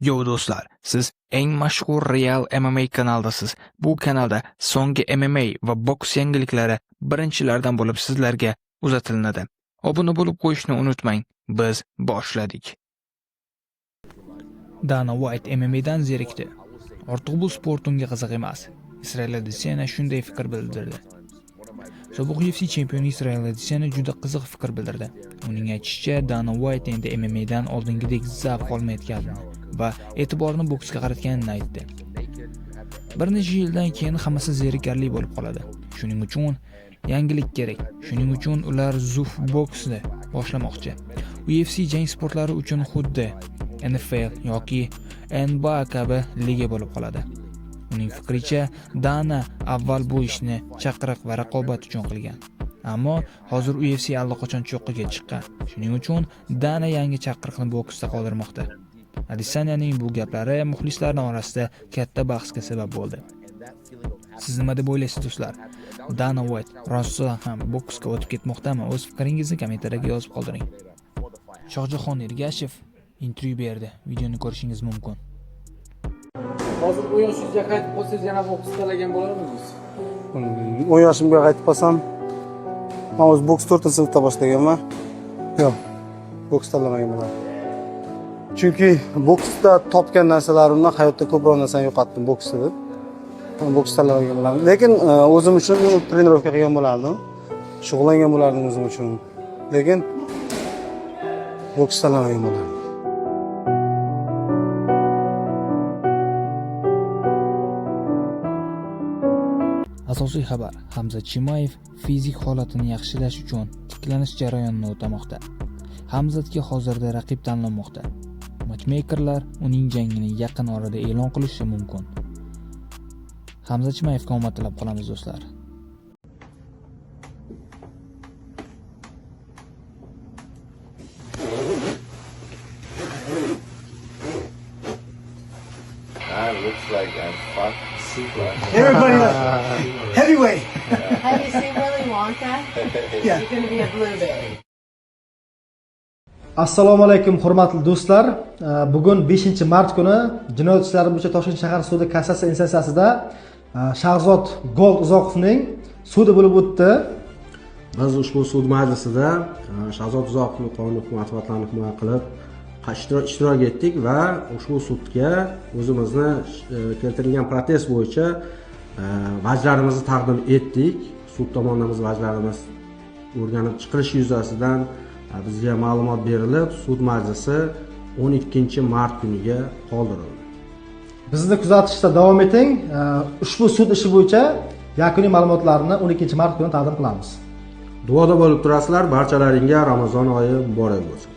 Yo do'stlar, siz eng mashhur Real MMA kanalidasiz. Bu kanalda so'nggi MMA va boks yangiliklari birinchilardan bo'lib sizlarga uzatilinadi. Obuna bo'lib qo'yishni unutmang. Biz boshladik. Dana White MMAdan zerikdi. Ortiq bu sport unga qiziq emas. Israel Adesanya shunday fikr bildirdi. Sobiq UFC chempioni Israel Adesanya juda qiziq fikr bildirdi. Uning aytishicha, Dana White endi MMAdan oldingidek zavq olmayotganini va e'tiborni boksga qaratganini aytdi. Bir necha yildan keyin hammasi zerikarli bo'lib qoladi. Shuning uchun yangilik kerak. Shuning uchun ular Zuf boksni boshlamoqchi. UFC jang sportlari uchun xuddi NFL yoki NBA kabi liga bo'lib qoladi. Uning fikricha, Dana avval bu ishni chaqiriq va raqobat uchun qilgan. Ammo hozir UFC allaqachon cho'qqiga chiqqan. Shuning uchun Dana yangi chaqiriqni boksda qoldirmoqda. Adesanyaning bu gaplari muxlislarning orasida katta bahsga sabab bo'ldi. Siz nima deb o'ylaysiz do'stlar? Dana White rostdan ham boksga o'tib ketmoqdami? O'z fikringizni kommentariyaga yozib qoldiring. Shohjahon Ergashev intervyu berdi. Videoni ko'rishingiz mumkin. Hozir 10 yoshingizga qaytib qolsangiz, yana boks tanlagan bo'larmidingiz? 10 yoshimga qaytib qolsam, man o'zi boks 4 sinfda boshlaganman. Yo'q, boks tanlamagan bo'lardim. Chunki boksda topgan narsalarimdan hayotda ko'proq narsani yo'qotdim boksda deb. Man boks tanlamagan bo'lardim. Lekin o'zim uchun trenirovka qilgan bo'lardim. Shug'ullangan bo'lardim o'zim uchun. Lekin boks tanlamagan bo'lardim. Asosiy xabar: Hamza Chimaev fizik holatini yaxshilash uchun tiklanish jarayonini o'tamoqda. Hamzatga hozirda raqib tanlanmoqda. Matchmakerlar uning jangini yaqin orada e'lon qilishi mumkin. Hamza Chimaevga omad tilab qolamiz do'stlar. That looks like I'm fucked super. Everybody like heavyweight. Have you seen Willy Wonka? Yeah. You're going to be a blueberry. Assalomu alaykum, hurmatli do'stlar. Bugun 5-mart kuni jinoyat ishlari bo'yicha Toshkent shahar sudi kassatsiya instansiyasida Shahzod Gold Uzoqovning sudi bo'lib o'tdi. Biz ushbu sud majlisida Shahzod Uzoqovning qonuniy manfaatlarini himoya qilib ishtirok etdik va ushbu sudga o'zimizni keltirilgan protest bo'yicha vajlarimizni taqdim etdik. Sud tomonidan biz vajlarimiz o'rganib chiqilishi yuzasidan bizga ma'lumot berilib, sud majlisi 12-mart kuniga qoldirildi. Bizni kuzatishda davom eting. Ushbu sud ishi bo'yicha yakuniy ma'lumotlarni 12-mart kuni taqdim qilamiz. Duoda bo'lib turasizlar. Barchalaringga Ramazon oyi muborak bo'lsin.